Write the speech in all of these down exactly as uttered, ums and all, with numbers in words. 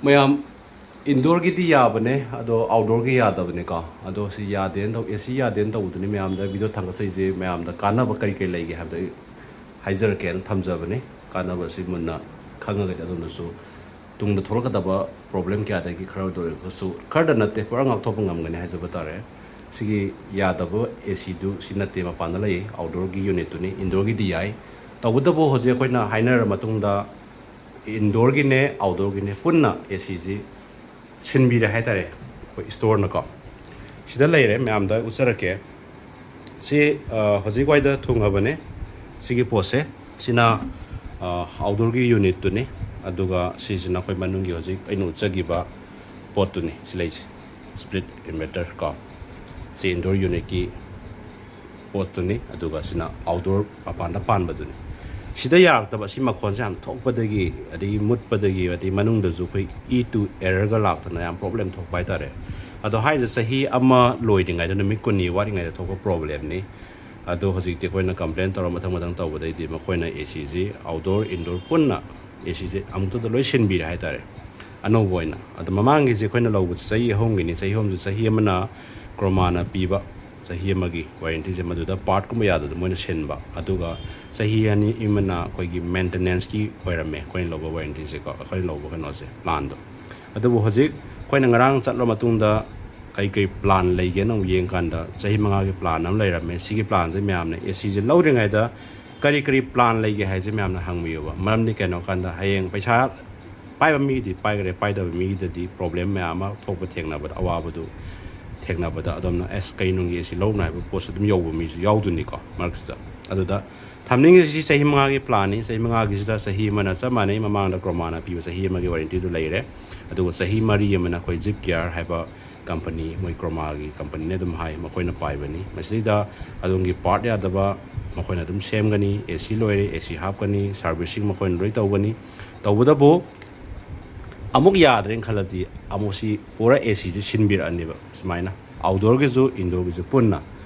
ꯃꯌꯥꯝ, ꯏꯟꯗꯣꯔꯒꯤꯗꯤ ꯌꯥꯕꯅꯦ, ꯑꯗꯣ ꯑꯥꯎꯠꯗꯣꯔꯒꯤ ꯌꯥꯗꯕꯅꯦꯀꯣ꯫ ꯑꯗꯣ ꯁꯤ ꯌꯥꯗꯦꯅ ꯇꯧ, ꯑꯦ ꯁꯤ ꯌꯥꯗꯦꯅ ꯇꯧꯕꯗꯨꯅꯤ ꯃꯌꯥꯝꯗ ꯚꯤꯗꯤꯑꯣ ꯊꯥꯡꯒꯠꯆꯔꯤꯁꯦ꯫ ꯃꯌꯥꯝꯗ ꯀꯥꯟꯅꯕ ꯀꯔꯤ ꯀꯔꯤ ꯂꯩꯒꯦ ꯍꯥꯏꯕꯗꯣ ꯑꯩ ꯍꯥꯏꯖꯔꯛꯀꯦꯅ ꯊꯝꯖꯕꯅꯦ꯫ ꯀꯥꯟꯅꯕꯁꯤ ꯃꯨꯟꯅ ꯈꯪꯉꯒꯗꯤ ꯑꯗꯣꯝꯅꯁꯨ ꯇꯨꯡꯗ ꯊꯣꯛꯂꯛꯀꯗꯕ ꯄ꯭ꯔꯣꯕ꯭ꯂꯦꯝ ꯀꯌꯥꯗꯒꯤ ꯈꯔꯗ ꯑꯣꯏꯔꯒꯁꯨ, ꯈꯔꯗ ꯅꯠꯇꯦ, ꯄꯨꯔꯥ ꯉꯥꯛꯊꯣꯛꯄ ꯉꯝꯒꯅꯤ ꯍꯥꯏꯖꯕ ꯇꯥꯔꯦ꯫ ꯁꯤꯒꯤ ꯌꯥꯗꯕ ꯑꯦ ꯁꯤꯗꯨ ꯁꯤ ꯅꯠꯇꯦ, ꯃꯄꯥꯟꯗ ꯂꯩ, ꯑꯥꯎꯠꯗꯣꯔꯒꯤ ꯌꯨꯅꯤꯠꯇꯨꯅꯤ, ꯏꯟꯗꯣꯔꯒꯤꯗꯤ ꯌꯥꯏ꯫ ꯇꯧꯕꯇꯕꯨ ꯍꯧꯖꯤꯛ ꯑꯩꯈꯣꯏꯅ ꯍꯥꯏꯅꯔ ꯃꯇꯨꯡꯗ ꯏꯟꯗꯣꯔꯒꯤꯅꯦ ꯑꯥꯎꯠꯗꯣꯔꯒꯤꯅꯦ ꯄꯨꯟꯅ ꯑꯦ ꯁꯤꯁꯤ ꯁꯤꯟꯕꯤꯔꯦ ꯍꯥꯏꯇꯥꯔꯦ ꯑꯩꯈꯣꯏ ꯏꯁꯇꯣꯔꯅꯀꯣ꯫ ꯁꯤꯗ ꯂꯩꯔꯦ, ꯃꯌꯥꯝꯗ ꯎꯠꯆꯔꯛꯀꯦ꯫ ꯁꯤ, ꯑ, ꯍꯧꯖꯤꯛ ꯋꯥꯏꯗ ꯊꯨꯡꯉꯕꯅꯦ ꯁꯤꯒꯤ ꯄꯣꯠꯁꯦ꯫ ꯁꯤꯅ, ꯑ, ꯑꯥꯎꯠꯗꯣꯔꯒꯤ ꯌꯨꯅꯤꯠꯇꯨꯅꯤ, ꯑꯗꯨꯒ ꯁꯤꯁꯤꯅ ꯑꯩꯈꯣꯏ ꯃꯅꯨꯡꯒꯤ ꯍꯧꯖꯤꯛ ꯑꯩꯅ ꯎꯠꯆꯈꯤꯕ ꯄꯣꯠꯇꯨꯅꯤ ꯁꯤ ꯂꯩꯁꯦ, ꯁ꯭ꯄ꯭ꯂꯤꯠ ꯏꯟꯚꯔꯇꯔ ꯀꯣ꯫ ꯁꯤ ꯏꯟꯗꯣꯔ ꯌꯨꯅꯤꯠꯀꯤ ꯄꯣꯠꯇꯨꯅꯤ, ꯑꯗꯨꯒ ꯁꯤꯅ ꯑꯥꯎꯠꯗꯣꯔ ꯃꯄꯥꯟꯗ ꯄꯥꯟꯕꯗꯨꯅꯤ꯫ ꯁꯤꯗ ꯌꯥꯔꯛꯇꯕ ꯑꯁꯤ ꯃꯈꯣꯟꯁꯦ ꯌꯥꯝ ꯊꯣꯛꯄꯗꯒꯤ, ꯑꯗꯒꯤ ꯃꯨꯠꯄꯗꯒꯤ, ꯑꯗꯩ ꯃꯅꯨꯡꯗꯁꯨ ꯑꯩꯈꯣꯏ ꯏ ꯇꯨ ꯑꯦꯔꯔꯒ ꯂꯥꯛꯇꯅ ꯌꯥꯝ ꯄ꯭ꯔꯣꯕ꯭ꯂꯦꯝ ꯊꯣꯛꯄ ꯍꯥꯏꯇꯥꯔꯦ꯫ ꯑꯗꯣ ꯍꯥꯏꯔꯤꯁꯦ ꯆꯍꯤ ꯑꯃ ꯂꯣꯏꯗ꯭ꯔꯤꯉꯩꯗ, ꯅꯨꯃꯤꯠ ꯀꯨꯟꯅꯤ ꯋꯥꯠꯂꯤꯉꯩꯗ ꯊꯣꯛꯄ ꯄ꯭ꯔꯣꯕ꯭ꯂꯦꯝꯅꯤ꯫ ꯑꯗꯣ ꯍꯧꯖꯤꯛꯇꯤ ꯑꯩꯈꯣꯏꯅ ꯀꯝꯄ꯭ꯂꯦꯟ ꯇꯧꯔ ꯃꯊꯪ ꯃꯊꯪ ꯇꯧꯕꯗꯩꯗꯤ ꯃꯈꯣꯏꯅ ꯑꯦ ꯁꯤꯁꯤ ꯑꯥꯎꯠꯗꯣꯔ ꯏꯟꯗꯣꯔ ꯄꯨꯟꯅ ꯑꯦ ꯁꯤꯁꯦ ꯑꯃꯨꯛꯇꯗ ꯂꯣꯏ ꯁꯤꯟꯕꯤꯔꯦ ꯍꯥꯏꯇꯥꯔꯦ꯫ ꯑꯅꯧꯕ ꯑꯣꯏꯅ꯫ ꯑꯗꯣ ꯃꯃꯥꯡꯒꯤꯁꯦ ꯑꯩꯈꯣꯏꯅ ꯂꯧꯕꯁꯦ ꯆꯍꯤ ꯑꯍꯨꯝꯒꯤꯅꯤ꯫ ꯆꯍꯤ ꯑꯍꯨꯝꯁꯦ, ꯆꯍꯤ ꯑꯃꯅ ꯀ꯭ꯔꯣꯃꯥꯅ ꯄꯤꯕ ꯆꯍꯤ ꯑꯃꯒꯤ ꯋꯥꯔꯦꯟꯇꯤꯁꯦ, ꯃꯗꯨꯗ ꯄꯥꯔꯠꯀꯨꯝꯕ ꯌꯥꯗꯕꯗ ꯃꯣꯏꯅ ꯁꯤꯟꯕ, ꯑꯗꯨꯒ ꯆꯍꯤ ꯑꯅꯤ ꯑꯃꯅ ꯑꯩꯈꯣꯏꯒꯤ ꯃꯦꯟꯇꯦꯅꯦꯟꯁꯀꯤ ꯑꯣꯏꯔꯝꯃꯦ ꯑꯩꯈꯣꯏꯅ ꯂꯧꯕ ꯋꯥꯔꯦꯟꯇꯤꯁꯦꯀꯣ, ꯑꯩꯈꯣꯏꯅ ꯂꯧꯕ ꯀꯩꯅꯣꯁꯦ, ꯄ꯭ꯂꯥꯟꯗꯣ꯫ ꯑꯗꯨꯕꯨ ꯍꯧꯖꯤꯛ ꯑꯩꯈꯣꯏꯅ ꯉꯔꯥꯡ ꯆꯠꯂ ꯃꯇꯨꯡꯗ ꯀꯩ ꯀꯩ ꯄ꯭ꯂꯥꯟ ꯂꯩꯒꯦꯅ ꯑꯃꯨꯛ ꯌꯦꯡꯀꯥꯟꯗ ꯆꯍꯤ ꯃꯉꯥꯒꯤ ꯄ꯭ꯂꯥꯟ ꯑꯃ ꯂꯩꯔꯝꯃꯦ꯫ ꯁꯤꯒꯤ ꯄ꯭ꯂꯥꯟꯁꯦ ꯃꯌꯥꯝꯅ ꯑꯦ ꯁꯤꯁꯦ ꯂꯧꯗ꯭ꯔꯤꯉꯩꯗ ꯀꯔꯤ ꯀꯔꯤ ꯄ꯭ꯂꯥꯟ ꯂꯩꯒꯦ ꯍꯥꯏꯁꯦ ꯃꯌꯥꯝꯅ ꯍꯪꯕꯤꯌꯣꯕ꯫ ꯃꯔꯝꯗꯤ ꯀꯩꯅꯣ ꯍꯥꯏ ꯀꯥꯟꯗ ꯍꯌꯦꯡ ꯄꯩꯁꯥ ꯄꯥꯏꯕ ꯃꯤꯒꯤꯗꯤ ꯄꯥꯏꯈ꯭ꯔꯦ, ꯄꯥꯏꯗꯕ ꯃꯤꯒꯤꯗꯗꯤ ꯄ꯭ꯔꯣꯕ꯭ꯂꯦꯝ ꯃꯌꯥꯝ ꯑꯃ ꯊꯣꯛꯄ ꯊꯦꯡꯅꯕꯗ, ꯑꯋꯥꯕꯗꯨ ꯊꯦꯡꯅꯕꯗ ꯑꯗꯣꯝꯅ, "ꯑꯦꯁ, ꯀꯩ ꯅꯨꯡꯒꯤ ꯑꯦ ꯁꯤ ꯂꯧꯅꯣ?" ꯍꯥꯏꯕ ꯄꯣꯠꯁꯨ ꯑꯗꯨꯝ ꯌꯧꯕ ꯃꯤꯁꯨ ꯌꯥꯎꯗꯣꯏꯅꯤꯀꯣ ꯃꯔꯛꯁꯤꯗ꯫ ꯑꯗꯨꯗ ꯊꯝꯅꯤꯡꯉꯤꯁꯤ ꯆꯍꯤ ꯃꯉꯥꯒꯤ ꯄ꯭ꯂꯥꯟꯅꯤ꯫ ꯆꯍꯤ ꯃꯉꯥꯒꯤꯁꯤꯗ ꯆꯍꯤ ꯑꯃꯅ ꯆꯞ ꯃꯥꯟꯅꯩ, ꯃꯃꯥꯡꯗ ꯀ꯭ꯔꯣꯃꯥꯅ ꯄꯤꯕ ꯆꯍꯤ ꯑꯃꯒꯤ ꯋꯥꯔꯦꯟꯇꯤꯗꯨ ꯂꯩꯔꯦ꯫ ꯑꯗꯨꯒ ꯆꯍꯤ ꯃꯔꯤ ꯑꯃꯅ ꯑꯩꯈꯣꯏ ꯖꯤꯞ ꯀꯤꯌꯥꯔ ꯍꯥꯏꯕ ꯀꯝꯄꯅꯤ, ꯃꯣꯏ ꯀ꯭ꯔꯣꯃꯥꯒꯤ ꯀꯝꯄꯅꯤꯅ ꯑꯗꯨꯝ ꯍꯥꯏ, ꯃꯈꯣꯏꯅ ꯄꯥꯏꯕꯅꯤ꯫ ꯃꯁꯤꯗꯩꯗ ꯑꯗꯣꯝꯒꯤ ꯄꯥꯔꯠ ꯌꯥꯗꯕ ꯃꯈꯣꯏꯅ ꯑꯗꯨꯝ ꯁꯦꯝꯒꯅꯤ꯫ ꯑꯦ ꯁꯤ ꯂꯣꯏꯔꯦ, ꯑꯦ ꯁꯤ ꯍꯥꯞꯀꯅꯤ, ꯁꯥꯔꯚꯤꯁꯤꯡ ꯃꯈꯣꯏꯅ ꯂꯣꯏ ꯇꯧꯒꯅꯤ꯫ ꯇꯧꯕꯇꯕꯨ ꯑꯃꯨꯛ ꯌꯥꯗ꯭ꯔꯦꯅ ꯈꯜꯂꯗꯤ ꯑꯃꯨꯛ ꯁꯤ ꯄꯨꯔꯥ ꯑꯦ ꯁꯤꯁꯦ ꯁꯤꯟꯕꯤꯔꯛꯑꯅꯦꯕ ꯁꯨꯃꯥꯏꯅ꯫ ꯑꯥꯎꯠꯗꯣꯔꯒꯤꯁꯨ ꯏꯟꯗꯣꯔꯒꯤꯁꯨ ꯄꯨꯟꯅ꯫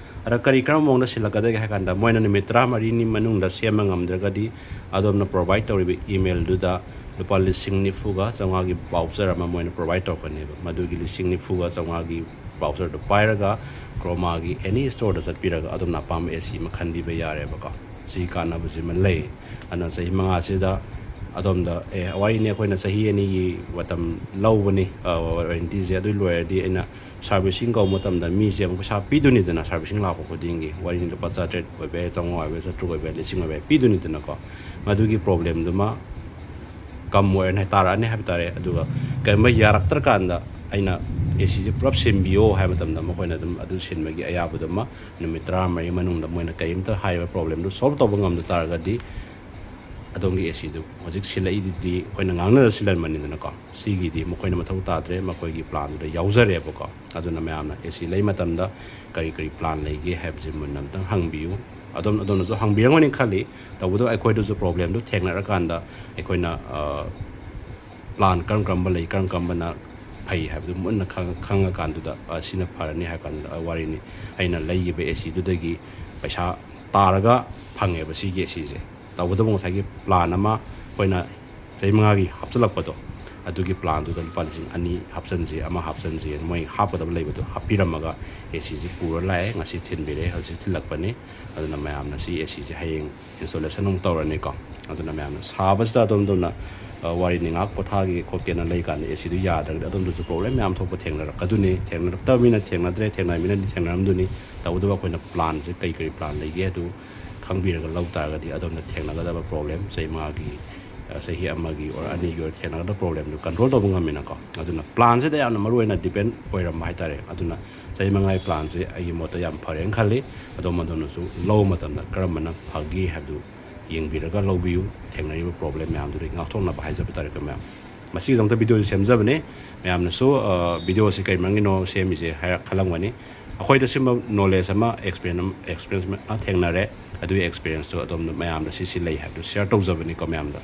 ꯑꯗ ꯀꯔꯤ ꯀꯔꯝꯕ ꯃꯑꯣꯡꯗ ꯁꯤꯜꯂꯛꯀꯗꯒꯦ ꯍꯥꯏ ꯀꯥꯟꯗ, ꯃꯣꯏꯅ ꯅꯨꯃꯤꯠ ꯇꯔꯥꯃꯔꯤꯅꯤ ꯃꯅꯨꯡꯗ ꯁꯦꯝꯕ ꯉꯝꯗ꯭ꯔꯒꯗꯤ ꯑꯗꯣꯝꯅ ꯄ꯭ꯔꯣꯚꯥꯏꯠ ꯇꯧꯔꯤꯕ ꯏꯃꯦꯜꯗꯨꯗ ꯂꯨꯄꯥ ꯂꯤꯁꯤꯡ ꯅꯤꯐꯨꯒ ꯆꯥꯝꯃꯉꯥꯒꯤ ꯕꯥꯎꯆꯔ ꯑꯃ ꯃꯣꯏꯅ ꯄ꯭ꯔꯣꯚꯥꯏꯠ ꯇꯧꯔꯛꯀꯅꯦꯕ꯫ ꯃꯗꯨꯒꯤ ꯂꯤꯁꯤꯡ ꯅꯤꯐꯨꯒ ꯆꯥꯝꯃꯉꯥꯒꯤ ꯕꯥꯎꯆꯔꯗꯨ ꯄꯥꯏꯔꯒ ꯀ꯭ꯔꯣꯃꯥꯒꯤ ꯑꯦꯅꯤ ꯁ꯭ꯇꯣꯔꯗ ꯆꯠꯄꯤꯔꯒ ꯑꯗꯣꯝꯅ ꯑꯄꯥꯝꯕ ꯑꯦ ꯁꯤ ꯑꯃ ꯈꯟꯕꯤꯕ ꯌꯥꯔꯦꯕꯀꯣ꯫ ꯁꯤꯒꯤ ꯀꯥꯟꯅꯕꯁꯤꯃ ꯂꯩ꯫ ꯑꯗꯨꯅ ꯆꯍꯤ ꯃꯉꯥꯁꯤꯗ ꯑꯗꯣꯝꯗ, ꯑꯦ, ꯋꯥꯔꯤꯅꯤ, ꯑꯩꯈꯣꯏꯅ ꯆꯍꯤ ꯑꯅꯤꯒꯤ ꯃꯇꯝ ꯂꯧꯕꯅꯤ, ꯋꯥꯔꯦꯟꯇꯤꯁꯦ꯫ ꯑꯗꯨ ꯂꯣꯏꯔꯗꯤ ꯑꯩꯅ ꯁꯥꯔꯚꯤꯁꯤꯡ ꯀꯧꯕ ꯃꯇꯝꯗ ꯃꯤꯁꯦ ꯑꯃꯨꯛ ꯄꯩꯁꯥ ꯄꯤꯗꯣꯏꯅꯤꯗꯅ, ꯁꯥꯔꯚꯤꯁꯤꯡ ꯂꯥꯛꯄ ꯈꯨꯗꯤꯡꯒꯤ꯫ ꯋꯥꯔꯤꯅꯤ, ꯂꯨꯄꯥ ꯆꯥꯇ꯭ꯔꯦꯠ ꯑꯣꯏꯕ ꯌꯥꯏ, ꯆꯥꯝꯃꯉꯥ ꯑꯣꯏꯕ ꯌꯥꯏ, ꯆꯥꯇ꯭ꯔꯨꯛ ꯑꯣꯏꯕ ꯌꯥꯏ, ꯂꯤꯁꯤꯡ ꯑꯣꯏꯕ ꯌꯥꯏ, ꯄꯤꯗꯣꯏꯅꯤꯗꯅꯀꯣ꯫ ꯃꯗꯨꯒꯤ ꯄ꯭ꯔꯣꯕ꯭ꯂꯦꯝꯗꯨꯃ ꯀꯝ ꯑꯣꯏꯔꯅꯤ, ꯇꯥꯔꯛꯑꯅꯤ ꯍꯥꯏꯕ ꯇꯥꯔꯦ꯫ ꯑꯗꯨꯒ ꯀꯔꯤꯒꯨꯝꯕ ꯌꯥꯔꯛꯇ꯭ꯔꯀꯥꯟꯗ ꯑꯩꯅ ꯑꯦ ꯁꯤꯁꯦ ꯄꯨꯂꯞ ꯁꯤꯟꯕꯤꯌꯣ ꯍꯥꯏꯕ ꯃꯇꯝꯗ ꯃꯈꯣꯏꯅ ꯑꯗꯨꯝ ꯑꯗꯨ ꯁꯤꯟꯕꯒꯤ ꯑꯌꯥꯕꯗꯨꯃ ꯅꯨꯃꯤꯠ ꯇꯔꯥꯃꯔꯤ ꯃꯅꯨꯡꯗ ꯃꯣꯏꯅ ꯀꯔꯤꯝꯇ ꯍꯥꯏꯔꯤꯕ ꯄ꯭ꯔꯣꯕ꯭ꯂꯦꯝꯗꯨ ꯁꯣꯜꯕ ꯇꯧꯕ ꯉꯝꯗ ꯇꯥꯔꯒꯗꯤ ꯑꯗꯣꯝꯒꯤ ꯑꯦ ꯁꯤꯗꯨ ꯍꯧꯖꯤꯛ ꯁꯤꯜꯂꯛꯏꯗꯨꯗꯤ ꯑꯩꯈꯣꯏꯅ ꯉꯥꯡꯅꯔ ꯁꯤꯜꯍꯟꯕꯅꯤꯗꯅꯀꯣ꯫ ꯁꯤꯒꯤꯗꯤ ꯃꯈꯣꯏꯅ ꯃꯊꯧ ꯇꯥꯗ꯭ꯔꯦ, ꯃꯈꯣꯏꯒꯤ ꯄ꯭ꯂꯥꯟꯗꯨꯗ ꯌꯥꯎꯖꯔꯦꯕꯀꯣ꯫ ꯑꯗꯨꯅ ꯃꯌꯥꯝꯅ ꯑꯦ ꯁꯤ ꯂꯩ ꯃꯇꯝꯗ ꯀꯔꯤ ꯀꯔꯤ ꯄ꯭ꯂꯥꯟ ꯂꯩꯒꯦ ꯍꯥꯏꯕꯁꯤ ꯃꯨꯟꯅ ꯑꯝꯇꯪ ꯍꯪꯕꯤꯌꯨ꯫ ꯑꯗꯣꯝ, ꯑꯗꯣꯝꯅꯁꯨ ꯍꯪꯕꯤꯔꯝꯒꯅꯤ ꯈꯜꯂꯤ꯫ ꯇꯧꯕꯇꯕꯨ ꯑꯩꯈꯣꯏꯗꯁꯨ ꯄ꯭ꯔꯣꯕ꯭ꯂꯦꯝꯗꯨ ꯊꯦꯡꯅꯔꯀꯥꯟꯗ ꯑꯩꯈꯣꯏꯅ, ꯑ, ꯄ꯭ꯂꯥꯟ ꯀꯔꯝ ꯀꯔꯝꯕ ꯂꯩ, ꯀꯔꯝ ꯀꯔꯝꯕꯅ ꯐꯩ ꯍꯥꯏꯕꯗꯨ ꯃꯨꯟꯅ ꯈꯪ-, ꯈꯪꯉꯀꯥꯟꯗꯨꯗ, ꯑ, ꯁꯤꯅ ꯐꯔꯅꯤ ꯍꯥꯏꯕ ꯀꯥꯟꯗ, ꯑ, ꯋꯥꯔꯤꯅꯤ꯫ ꯑꯩꯅ ꯂꯩꯈꯤꯕ ꯑꯦ ꯁꯤꯗꯨꯗꯒꯤ ꯄꯩꯁꯥ ꯇꯥꯔꯒ ꯐꯪꯉꯦꯕ ꯁꯤꯒꯤ ꯑꯦ ꯁꯤꯁꯦ꯫ ꯇꯧꯕꯇꯕꯨ ꯉꯁꯥꯏꯒꯤ ꯄ꯭ꯂꯥꯟ ꯑꯃ ꯑꯩꯈꯣꯏꯅ ꯆꯍꯤ ꯃꯉꯥꯒꯤ ꯍꯥꯞꯆꯤꯜꯂꯛꯄꯗꯣ, ꯑꯗꯨꯒꯤ ꯄ꯭ꯂꯥꯟꯗꯨꯗ ꯂꯨꯄꯥ ꯂꯤꯁꯤꯡ ꯑꯅꯤ ꯍꯥꯞꯆꯤꯟꯁꯤ, ꯑꯃ ꯍꯥꯞꯆꯤꯟꯁꯤ, ꯃꯣꯏ ꯍꯥꯞꯀꯗꯕ ꯂꯩꯕꯗꯣ ꯍꯥꯞꯄꯤꯔꯝꯃꯒ ꯑꯦ ꯁꯤꯁꯤ ꯄꯨꯔ ꯂꯥꯛꯑꯦ, ꯉꯁꯤ ꯊꯤꯟꯕꯤꯔꯛꯑꯦ, ꯍꯧꯖꯤꯛ ꯊꯤꯜꯂꯛꯄꯅꯤ꯫ ꯑꯗꯨꯅ ꯃꯌꯥꯝꯅ ꯁꯤ ꯑꯦ ꯁꯤꯁꯦ ꯍꯌꯦꯡ ꯏꯟꯁꯇꯣꯂꯦꯁꯟ ꯑꯃꯨꯛ ꯇꯧꯔꯅꯤꯀꯣ꯫ ꯑꯗꯨꯅ ꯃꯌꯥꯝꯅ ꯁꯥꯕꯁꯤꯗ ꯑꯗꯣꯝ ꯑꯗꯣꯝꯅ, ꯑ, ꯋꯥꯔꯤꯅꯤ, ꯉꯥꯏꯍꯥꯛ ꯄꯣꯊꯥꯒꯦ ꯈꯣꯠꯀꯦꯅ ꯂꯩꯀꯥꯟꯗ ꯑꯦ ꯁꯤꯗꯨ ꯌꯥꯗ꯭ꯔꯒꯗꯤ ꯑꯗꯣꯝꯗꯁꯨ ꯄ꯭ꯔꯣꯕ꯭ꯂꯦꯝ ꯃꯌꯥꯝ ꯊꯣꯛꯄ ꯊꯦꯡꯅꯔꯛꯀꯗꯣꯏꯅꯤ꯫ ꯊꯦꯡꯅꯔꯛꯇꯕ ꯃꯤꯅ ꯊꯦꯡꯅꯗ꯭ꯔꯦ, ꯊꯦꯡꯅꯔ ꯃꯤꯅꯗꯤ ꯊꯦꯡꯅꯔꯝꯗꯣꯏꯅꯤ꯫ ꯇꯧꯕꯇꯕꯨ ꯑꯩꯈꯣꯏꯅ ꯄ꯭ꯂꯥꯟꯁꯦ ꯀꯔꯤ ꯀꯔꯤ ꯄ꯭ꯂꯥꯟ ꯂꯩꯒꯦ ꯑꯗꯨ ꯈꯪꯕꯤꯔꯒ ꯂꯧ ꯇꯥꯔꯒꯗꯤ ꯑꯗꯣꯝꯅ ꯊꯦꯡꯅꯒꯗꯕ ꯄ꯭ꯔꯣꯕ꯭ꯂꯦꯝ ꯆꯍꯤ ꯃꯉꯥꯒꯤ, ꯑ, ꯆꯍꯤ ꯑꯃꯒꯤ ꯑꯣꯔ ꯑꯅꯤꯒꯤ ꯑꯣꯏꯔ ꯊꯦꯡꯅꯒꯗꯕ ꯄ꯭ꯔꯣꯕ꯭ꯂꯦꯝꯗꯨ ꯀꯟꯇ꯭ꯔꯣꯜ ꯇꯧꯕ ꯉꯝꯃꯤꯅꯀꯣ꯫ ꯑꯗꯨꯅ ꯄ꯭ꯂꯥꯟꯁꯤꯗ ꯌꯥꯝꯅ ꯃꯔꯨ ꯑꯣꯏꯅ ꯗꯤꯄꯦꯟ ꯑꯣꯏꯔꯝꯕ ꯍꯥꯏꯇꯥꯔꯦ꯫ ꯑꯗꯨꯅ ꯆꯍꯤ ꯃꯉꯥꯒꯤ ꯄ꯭ꯂꯥꯟꯁꯦ ꯑꯩꯒꯤ ꯃꯣꯠꯇ ꯌꯥꯝ ꯐꯔꯦꯅ ꯈꯜꯂꯤ꯫ ꯑꯗꯣꯝ ꯑꯗꯣꯝꯅꯁꯨ ꯂꯧꯕ ꯃꯇꯝꯗ ꯀꯔꯝꯕꯅ ꯐꯒꯦ ꯍꯥꯏꯕꯗꯨ ꯌꯦꯡꯕꯤꯔꯒ ꯂꯧꯕꯤꯌꯨ꯫ ꯊꯦꯡꯅꯔꯤꯕ ꯄ꯭ꯔꯣꯕ꯭ꯂꯦꯝ ꯃꯌꯥꯝꯗꯨꯗꯒꯤ ꯉꯥꯛꯊꯣꯛꯅꯕ ꯍꯥꯏꯖꯕ ꯇꯥꯔꯦꯀꯣ ꯃꯌꯥꯝ꯫ ꯃꯁꯤꯒꯤꯗꯃꯛꯇ ꯚꯤꯗꯤꯑꯣꯁꯤ ꯁꯦꯝꯖꯕꯅꯦ꯫ ꯃꯌꯥꯝꯅꯁꯨ, ꯑ, ꯚꯤꯗꯤꯑꯣꯁꯤ ꯀꯩ ꯃꯔꯝꯒꯤꯅꯣ ꯁꯦꯝꯃꯤꯁꯦ ꯍꯥꯏꯔ ꯈꯜꯂꯝꯒꯅꯤ꯫ ꯑꯩꯈꯣꯏꯗ ꯁꯤꯒꯨꯝꯕ ꯅꯣꯂꯦꯖ ꯑꯃ, ꯑꯦꯛꯁꯄꯤꯔꯦꯟꯁ ꯑꯃ, ꯑꯦꯛꯁꯄꯤꯔꯦꯟꯁ ꯑꯃ ꯊꯦꯡꯅꯔꯦ꯫ ꯑꯗꯨꯒꯤ ꯑꯦꯛꯁꯄꯤꯔꯦꯟꯁꯇꯣ ꯑꯗꯣꯝꯗ ꯃꯌꯥꯝꯗ ꯁꯤ ꯁꯤ ꯂꯩ ꯍꯥꯏꯕꯗꯨ ꯁꯤꯌꯔ ꯇꯧꯖꯕꯅꯤꯀꯣ ꯃꯌꯥꯝꯗ꯫